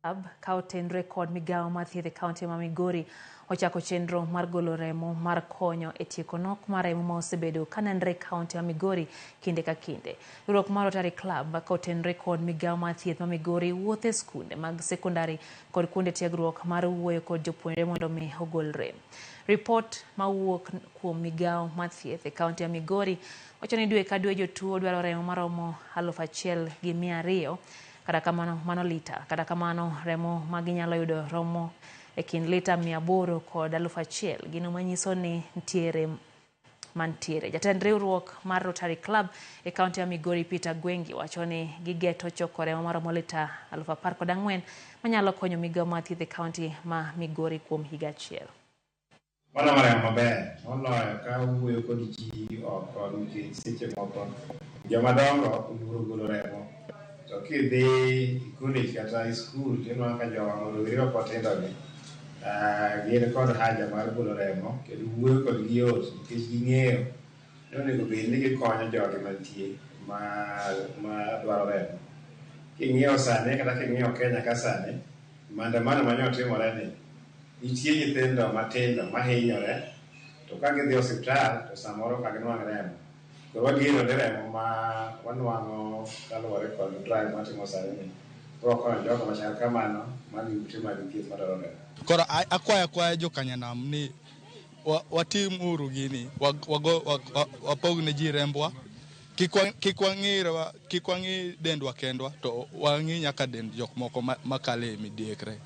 Club ka otenre kod migawo mar thieth e kaunti ma Migori ochako chenro mar golo remo mar konyo e tieko nok mar remo ma osebedo ka nenre e kaunti ma Migori kinde ka kinde. Riwruok mar Rotary Club ka otenre kod migawo mar thieth ma Migori wuotho e skunde mag sekondari kod kuonde tiegruok mar wuoyo kod jopuonjre mondo mi ogol rem. Ripot mawuok kuom migawo mar thieth e kaunti ma Migori wacho ni dwe ka dwe jotuo dwaro remo maromo 1200. Kata kamano, mano lita. Kata kamano, remo ma ginyalo yudo romo e kind lita 800 kod 1000, gino manyiso ni ntiere mantiere. Jatend riwruok mar Rotary Club e kaunti ya Migori Peter Gwengi wacho ni gigeto choko remo maromo lita 14,000 manyalo konyo migawo mar thieth e kaunti ma Migori kuom higa achiel. Mano mar remo maber moloyo ka wuoyo kod ji oko nikech seche moko joma dongo oluoro golo remo to kidhi e college kata e school tinwang'o ka jowa rowere mapod tindo gi gin kod haja mar golo remo kendo wuoyo kodgi yot nikech ging'eyo ni onego bed ni gikonyo jogi mantie ma dwaro remo. King'iyo sani kata king'iyo Kenya ka sani, maandamano mane otimore ni nitie nyithindo matindo mahinyore to ka gidhi osiptal to samoro ok ginwang' remo. Koro wageno ni remo ma wanwang'o kaluwore kod drive mwatimo sani ni biro konyo jogo machal kamano man ute mag thieth madwaro remo. Koro akwayo akwaya jokanyanam ni watim uru gini, wapog ne ji rembwa, kik wang'i dendwa kendwa, to wang'i nyaka dend jok moko makale e midekre.